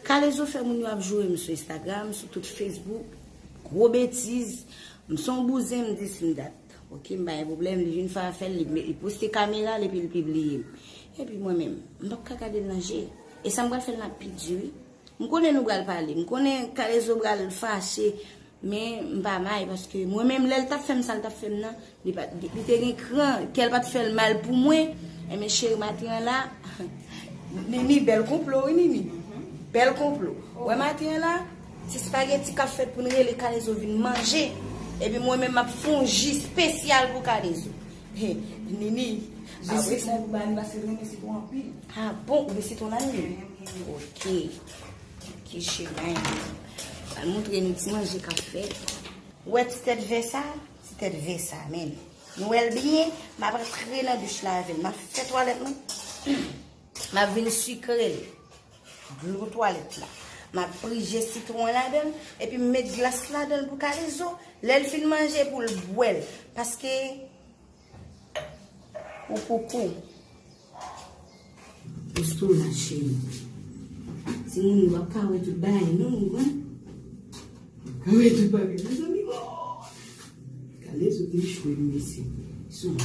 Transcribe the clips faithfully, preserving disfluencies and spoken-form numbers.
Kalezo fè moun yo ap joure m sou Instagram, sou tout Facebook. Gwo betiz. M se yon bouzen, m di s m dat. Ok, m pa gen pwoblèm. Li vin fè afè l, li, li poste kamera l epi l pibliye m. Epi mwen menm, m p ap ka gade l nan je. E sa m pral fè l nan pi di, wi. M konnen nou pral pale. M konnen Kalezo pral fache. Men m pa may paske mwen menm lè l t ap fè m sa l t ap fè m nan, li pa, li, li te gen kran, kè l pa t fè l mal pou mwen. Enben cheri maten an la, Nini, bèl konplo wi Nini. Bèl konplo. Wè maten an la, ti spageti k ap fèt pou n rele Kalezo vin manje. Epi mwen menm m ap fè yon ji espesyal pou Kalezo. He, Nini, apre sa pou ba li paske l renmen sitwon anpil. Ah bon, ou gen sitwon la Nini? Ok. Ki chemen. Al montre nou ti manje k ap fèt. Wè ti tèt vè sa? Ti tèt vè sa, men. Nou wè l byen, m ap rantre nan douch la avè l. M ap fè twalèt mwen. M ap vin sikre l. Dlo twalèt la. M ap prije sitwon ladan l, epi m met glas ladan l pou Kalezo. Lè l fin manje, pou l bwè l. Paske Ou koukou. Estou la, cheri. Timoun, w ap ka wè tout bagay, non, ou konprann? W ap ka wè tout bagay, mezanmi, o! Kalezo echwe, mesye. Son.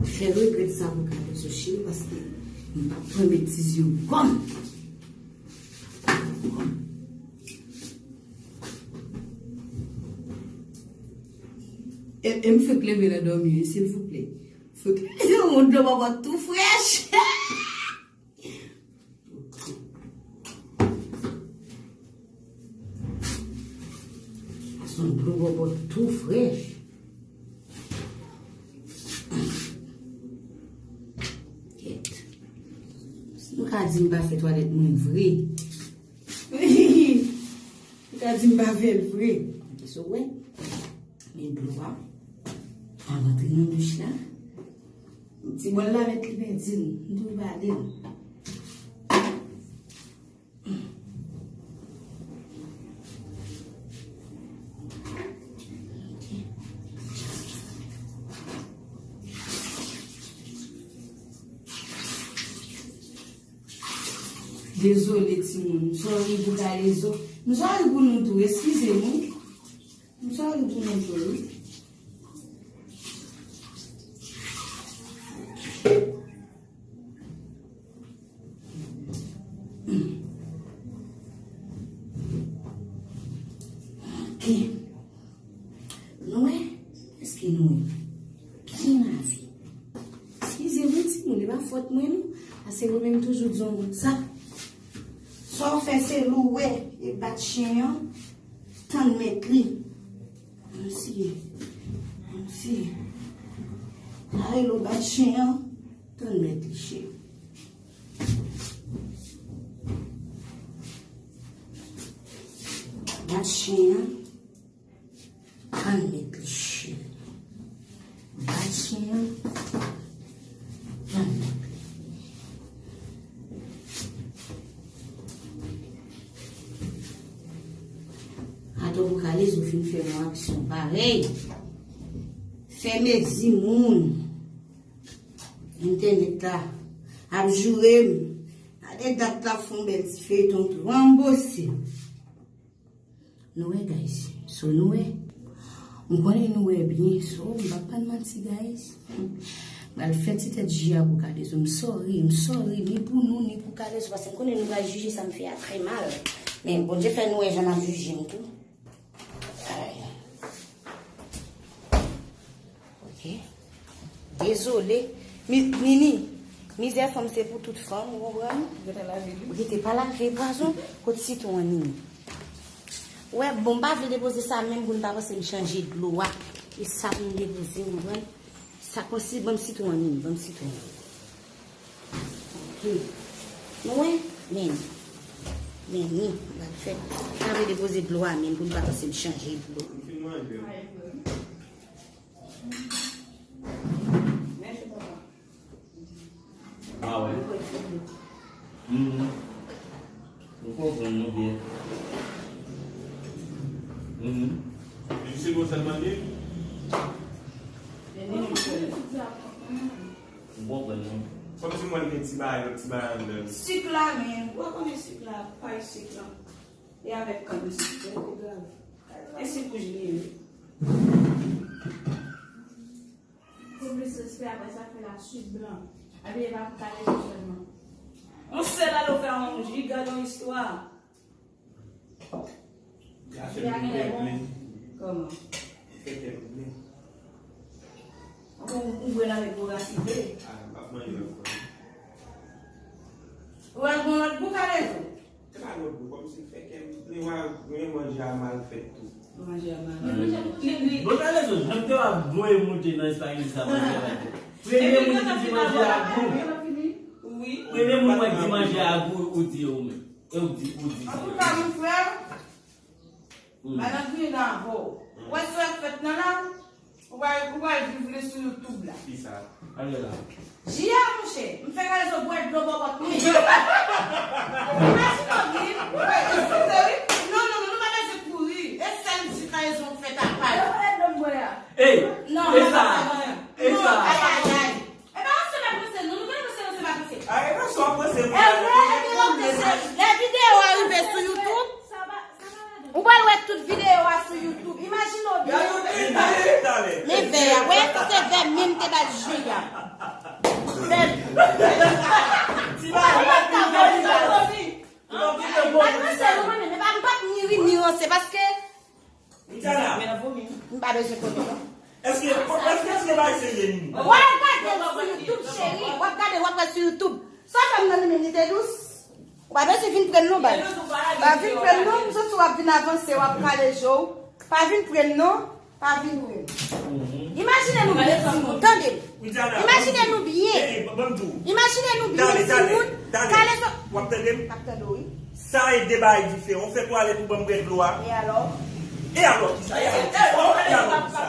Fè regrèt sa pou Kalezo, cheri, paske m p ap pran betiz yo kòm. E, e m fèk leve nan dòmi wi, silvouplè. Fèk leve yon dlo bòbòt tou frèch. Sa se yon dlo bòbòt tou frèch. Kèt. Si nou ka di m pa fè twalèt mwen vre. Ou ka di m pa fè l vre. Ok, so wè. Men dlo a. Al rantre nan douch la. Ti bòl la mèt li pèdi l. M tou pale l. Ok. Dezole, timoun. M sòri pou Kalezo. M sòri pou nou tou. Eskize nou. M sòri pou nou tou, wi. Ok. Nou wè? Èske nou wè? Ki lavi? Eskize mwen, timoun, e pa fòt mwen, non. Paske mwen menm toujou di yon moun sa. Sa w fè se louwe e bat chen an, tann mèt li. Mèsi. Mèsi. Sa rele w bat chen an, tann mèt li, cheri. Bat chen an. Tann mèt li, cheri. Bay chen an. Tann mèt li. Atò pou Kalezo fin fè yon aksyon parèy. Fè mezi moun. Entènèt la ap joure m. Gade dat la fè yon bèl ti feyton tou. Ranbose. Nou wè, guys. So, nou wè. M konnen nou wè byen. So, m p ap ban n manti, guys. M pral fè ti tèt ji a pou Kalezo. M sòri, m sòri, ni pou nou, ni pou Kalezo. Paske m konnen nou pral jije sa m fè a trè mal. Men Bondye fè nou wè jan n ap jije m tou. Ay. Ok. Dezole. Mi-, Nini, mizè fanm se pou tout fanm, ou konprann? Ou gentan lave li. Ou gentan pa lave pwazon, kot sitwon an Nini? Wè, bon, m pa vle depoze sa menm pou n pa panse m chanje dlo a. E sa pou m depoze, ou konprann? Sa konsi, ban m sitwon an Nini, ban m sitwon an. Ok. Nou wè? Men. Men ni, m pral fè. M pa vle depoze dlo a menm pou n pa panse m chanje dlo. Ah ouais. Mhm. Ou konprann nou byen. Mhm. Li se konsa l mande? M konprann, non. Kòmsi mwen gen ti bagay, lòt ti bagay anndan. Sik la, men, ou pa konnen sik la, pay sik la. E avèk kann sik, men, e grav. E sik wouj li ye, wi. Pou plis respè, apre sa, fè la sik blan. Epi, e pa pou kale sou sèlman. On sèl alo fè yon ji, gade yon istwa. Li a fè m plen. Kòman? Li fè kè m plen. Ou, ou bwè l avèk vorasite. Ah, m ap manje ankò. Ou al gon lòt bou, Kalezo? Se pa lòt bou, kòmsi fè kè m plen, wa, men manje a mal fèt tou. Manje a mal fèt. Bon, Kalezo, jan ke w ap voye monte nan espageti sa, manje a mal fèt. Premye moun ki di manje a gou. Wi. Premye moun mwen di manje a gou, ou di ou menm. E ou di, ou di. Antouka, mon frè, hmm, madan griyen nan avè w. Hmm. Ou wè sa k fèt nan la? Ou pral, ou pral viv li sou YouTube la. Kisa? Ale la. Ji a, monchè, m fè Kalezo bwè dlo bòbòt mwen. Imajine w vin, wi, eskize wi. Non, non, non, nou pa bezwen kouri. E sèl ji Kalezo fè tapaj. Ey, non, e sa, e sa. Ay, ay, ay. E pa ranse m ap ranse, non, nou konnen ranse, ranse m ap ranse. A, e pa sa w ap ranse pou. E vre, e vre, ranse. Lè videyo a rive sou YouTube, ou pral wè tout videyo a sou YouTube. Imajine w byen. Men vè a, wè, se vè menm te ba l ji a. Vè. Ti bagay la, ti bagay la. M pa ranse, non, mwen menm, e pa, m p ap ni ri, ni ranse, paske Michana. M pa bezwen konnen, non. Èske, èske, èske bay serye, Nini? W ap gade l sou YouTube, cheri. W ap gade, w ap wè sou YouTube. Sa fè m nan li menm, li te dous. Ou pa bezwen vin pran l, non, baz. Pa vin pran l, non. M santi w ap vin avanse, w ap kale je w. Pa vin pran l, non. Pa vin pran l. Imajine nou byen, timoun. Tande m. Imajine nou byen. Imajine nou byen, timoun. Kale zo. W ap tande m? M ap tande w, wi. Sa e de bagay diferan. Ou fè twalèt ou ban m bwè dlo a. E alò? E alò kisa? E alò kisa? E alò kisa?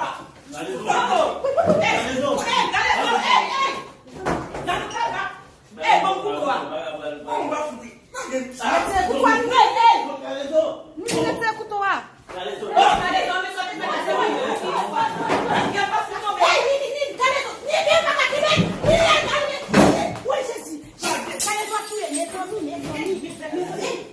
Gade zo. Gade zo. Gade zo. Ey, ey. Gade zo. Ey, ey. Gade zo. Ey, ban m kouto a. Ban m ba fout. Retire kouto a, Nini. Nini, retire kouto a. Gade zo. Gade zo, men sa te fè nan se mwen. Yo pa fout tonbe. Ey, Nini, Nini, gade zo. Nini, pa ka kenbe. Nini, gade. Woy, Jezi. Kalezo ap touye, mezanmi, mezanmi.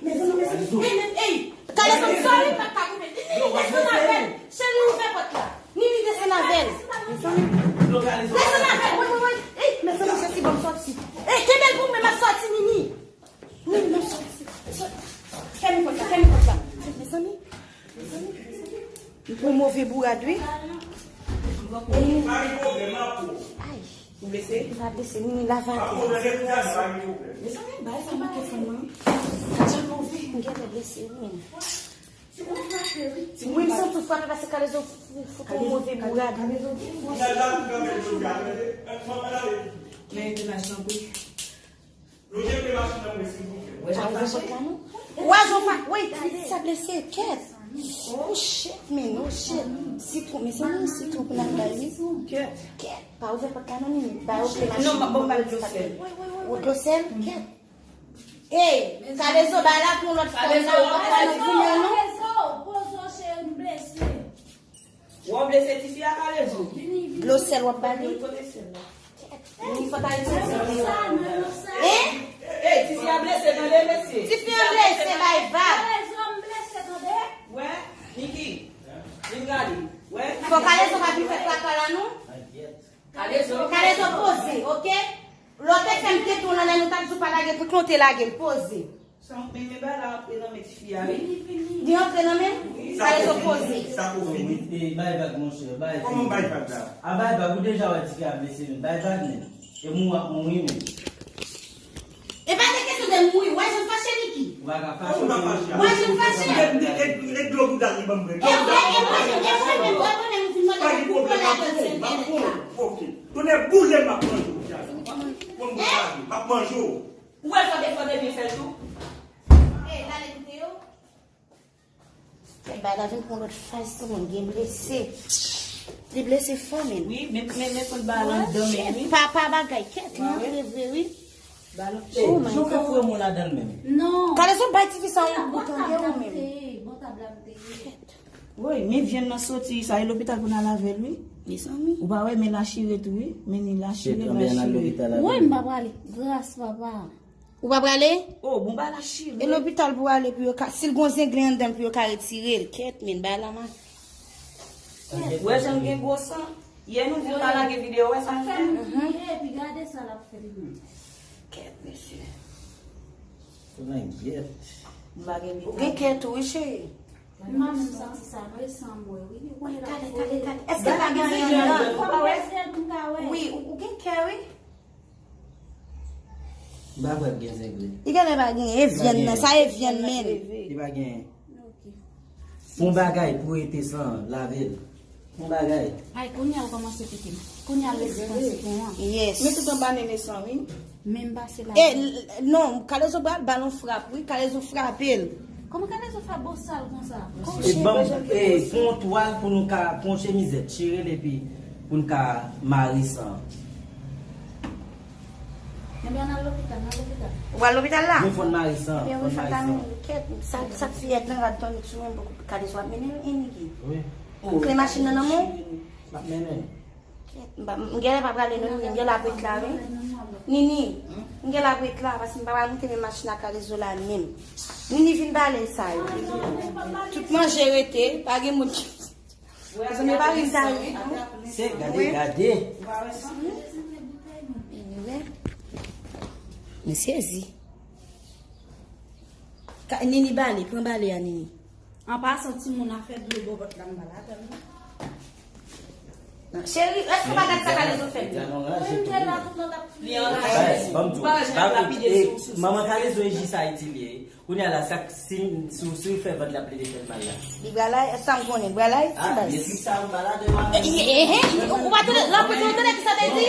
Mezanmi, mezanmi. Ey, men, ey. Kalezo, m sòri, m pa ka goumen. Li, li desann avè l. Cheri, ouvè pòt la. Nini, desann avè l. Desann avè l, woy, woy, woy. Ey, mezanmi, Jezi, ban m sòti. Ey, kenbe l pou mwen, m ap sòti, Nini. Nini, m ap sòti. Fèmen pòt la, fèmen pòt la. Mezanmi. Ou move bourad, wi. Ay. Ou blese? M pa blese, m lave atè. Mezanmi, bagay sa manke fè mwen. Sa move. M gentan blese, wi. Wi, m santi w frape paske Kalezo fout ou move bourad. Men te machin anpil. Lonje pye machin nan mwen, silvouplè. Ou pa ouvè pòt la, non? Wè, Jofa, wi, pitit sa blese, kèt. Oh, shit, man, oh, shit. Sitwon, mezanmi, sitwon pou n al bay li. Kèt. Kèt, pa ouvè pòt la, non, Nini. Ba yo kle machin. Non, m ap ba w dlo sèl. Ou dlo sèl? Kèt. Ey, Kalezo, bay la pou yon lòt fanm nan, ou pa nan goumen, non? Kalezo, poze w, cheri, m blese. Ou blese tifi a, Kalezo? Dlo sèl w ap ba li? Kote sèl la? Ni fòt Ayiti. Hein? Ey, tifi a blese, tande, mesye. Tifi an blese, bay vag. Kalezo, m blese, tande. Wè, Niki, vin gade. Wè. Fò Kalezo pa vin fè traka la, non. Kalezo. Kalezo poze, oke? Lè w te fè m tete w nan men nou, t ap di w pa lage, pou ki w te lage l, poze. Sa, men, men bagay la antre nan men tifi a, wi. Li antre nan men? Wi. Kalezo poze. Sa ko fini. E, bay vag, monchè, bay. Kòman bay vag la? A, bay vag, ou deja wè tifi a blese, men bay vag, men. E mou ap mouri, men. E pa de kesyon de mouri, wè jan fache Niki. Ou pa ka fache. Kòman pa fache? Wè jan fache. E, e, e, e dlo bouda li ban m bwè. E mwen, e mwen, e mwen, e mwen, e mwen, m fin mande pou pran ladan sèl la. Ok. Tonnè boule m ap manje w, Jana. Bon, bon, m ap manje w. Ou wè fò de, fò de byen fè l tou. Ey, l ale koute yo. Kèt, bay la vin pran lòt faz, timoun gen blese. Li blese fò, men. Wi, men, men, men, konn ba l anndan, men, wi. Papa bagay, kèt, li antre vre, wi. Oh my God. Jan w fè foure men w ladan l menm? Non. Kalezo bay tifi sa yon gou, tande, ou menm. Bò tab la m te ye. Kèt. Woy, men vyann nan soti, sa e lopital pou n al avè l, wi. Mezanmi. Ou pa wè, men la chire tou, wi. Men ni la chire, bra chire. Woy, m pa prale. Gras, papa. Ou pa prale? Oh, bon, ba la chire. E lopital pou ale pou yo ka, si l gon zenglen anndan l pou yo ka retire l. Kèt, men bay la ma. Ou wè jan l gen gwo san? Yè nou di l pa lage videyo, ou wè sa l fè? Epi gade sa l ap fè li menm. Kèt, mesye. Ou gen kèt, wi, cheri. M pa menm santi sa, non, e san mwen, wi. Ou konnen l ap voye. Gade, gade, gade. Èske pa gen anyen anndan? Wi, ou, ou gen kè, wi. M pa kwè l gen zenglen. Li genlè pa gen, e vyann nan, sa e vyann men. Li pa gen. Fon bagay pou rete san lave l. Fon bagay. Ay, kounye a l kòmanse pike m. Kounye a l resi panse pou mwen. Yes. Men tout anba nene san, wi. Men m pase la. E, l- non, Kalezo pral ba l yon frap, wi. Kalezo frape l. Kòman Kalezo fè bosal konsa? E ban m, e, fon twal pou nou ka, fon chemizèt, chire l epi pou n ka mare san. Ebyen, n al lopital, n al lopital. Ou al lopital la? Mwen fòn mari san, fòn mari san. Kèt, sa, sa fiyèt nan rad tònik sou mwen, poko Kalezo ap mennen l, Eniki. Wi. Ou kle machin nan nan men w? M ap mennen. Kèt, m pa- m genlè pa prale non, Nini, m genlè ap ret la, wi. Nini, m genlè ap ret la, paske m pa pral moute men machin ak Kalezo la menm. Nini vin bale sa yo. Tout manje rete, pa gen moun ki Mezanmi, pa ri m ta ri. Se gade, gade. Mwen sezi. Ka- Nini bale, pran bale a Nini. An pasan, timoun afè dlo bò vant la m pa ladan l non. Cheri, èske w pa gad sa Kalezo fè m nan? Mwen m te la tout lòt ap Li anraje. Bay, ban m di w, pa vle, e, manman Kalezo e jis Ayiti li ye. Kounye a la, sa k- si, si, si w fè vant la plede fè l mal la. Li pral la, sa m konnen, pral la, ti baz. Vye trip sa m pa ladan l. E, e, e, e, ou pa tande, la pou ou tande ki sa te di?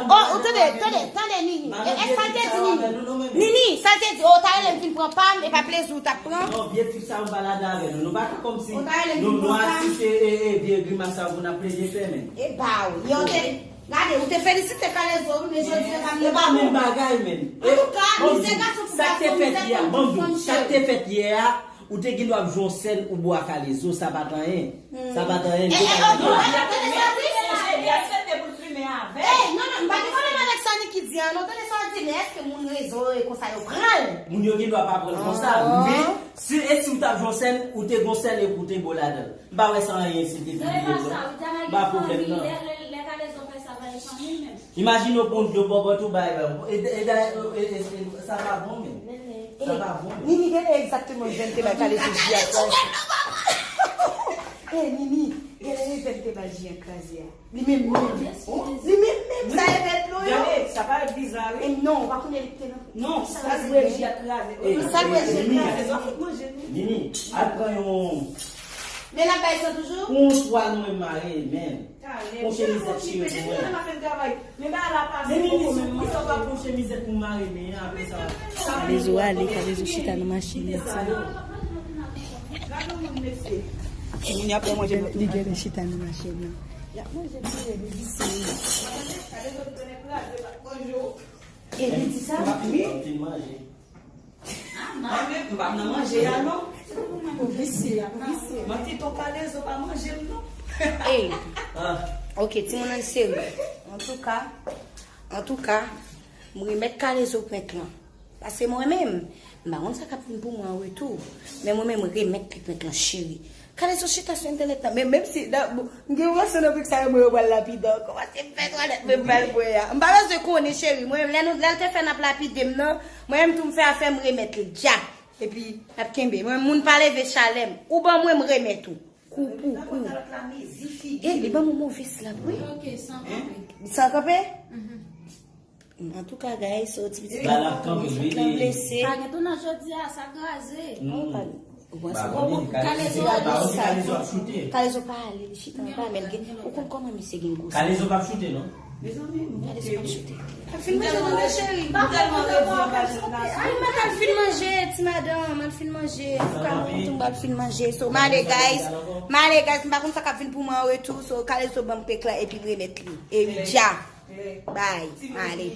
Oh, ou tande, tande, tande, Nini. E, e, sa l te di, Nini? Nini, sa l te di, oh, ta rele m vin pran pa m, e pa plezi w t ap pran. Non, vye trip sa m pa ladan avè nou. Nou pa ka kòmsi nou nwa si se, e, e, vye grimas sa pou n ap plede fè, men. E ba w, yo te Gade, ou te felisite Kalezo, wi, men jodi a pa menm bagay. E pa menm bagay, menm. Antouka, mizè gason pou gason, mizè fanm pou fanm, cheri. Sa k te fèt yè a, ou te gen dwa ap jwe yon sèn ou bo a Kalezo, sa pa t anyen. Sa pa t anyen. E, e, oh, non, tande sa di. Ey, non, non, m pa gen pwoblèm avèk sa Niki di a, non, tande sa di, men èske moun rezo yo e konsa yo pran l? Moun yo gen dwa pa pran l konsa, men si, e si w t ap jwe yon sèn, ou te gon sèn epi w te bo ladan l. M pa wè sa anyen si te vin vye non. M pa pwoblèm nan. Lè, lè, lè Kalezo fè sa, pa e fanmi menm. Imajine w pran dlo bòbòt ou bay, e, e, e, sa pa bon menm. Sa pa bon menm. Nini, genlè egzakteman vente bay Kalezo ji a kraze. E, Nini, genlè vente bay ji a kraze a. Li menm, li menm. Li menm, menm, sa e vent dlo yo. Gade, sa pa vizaj, wi. E non, ou pa konnen li te nan. Non, sa vle di ji a kraze. Sa vle di ji a kraze. Nini, al pran yon Men l ap bay san toujou? Pou yon twal mwen mare, men. Yon chemiz ap chire pou mwen. Men Nini, sou ki sa w pa pran chemizèt pou mare men an apre sa? Kalezo ale, Kalezo chita nan machin li. Timoun y ap fè manje nan. Li genlè chita nan machin nan. Y ap manje tou lè de visye. E li di sa? Wi. Mwen menm, m pa nan manje a non. Ou visye, ou visye. Manti, ton Kalezo pa manje m non. Ey. Ok, timoun, ann serye. Antouka, antouka, m remèt Kalezo pent lan. Paske mwen menm, m pa konn sa k ap vin pou mwen an retou. Men mwen menm, m remèt li pent lan, cheri. Kalezo chita sou entènèt la. Men menm si, nan, bon, m gen yon relasyon nan pik sa yo, mwen yo pral lapide ankò. Paske m fè twalèt, men m pral bwè a. M pa bezwen konnen, cheri. Mwen, lè nou, lè l te fè n ap lapide m nan, mwen menm tou m fè afè m remèt li dja. Epi, n ap kenbe. Mwen, moun pa leve chalè m. Ou ban mwen, m remèt ou. Kou pou kou. E, li ban mwen move slap, wi. Ok, san kanpe. San kanpe? Antouka, guys, so ti pitit la blese. Sa gen tou nan jodi a, sa kraze. Non, pa li. Ou panse? Kalezo ap chute. Kalezo pa ale, li chita anba, men l gen, ou konn kòman misye gen gwo sa. Kalezo p ap chute, non? Kalezo p ap chute. Al fin manje non, cheri. Ay, mwen al fin manje, ti madanm, al fin manje. Ou ka mwen tou, mwen al fin manje. So, m ale, guys. M ale, guys, m pa konn sa k ap vin pou mwen an retou. So, Kalezo ban m pek la, epi m remèt li. E wi, dja. Bay, ale.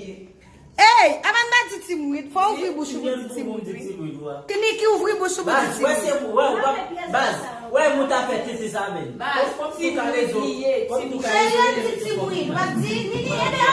Ey, avan n pa di timwit, fò ouvri bouch ou pou di timwit, wi. Niki, ouvri bouch ou pou di timwit. Baz, wè se pou, wè, wè, baz. Wè, moun ta fè tete sa, men. Baz, kòm si ou ka rezon, kòm si ou ka rezon, Cheri, di Timoun, w ap di, Nini, ede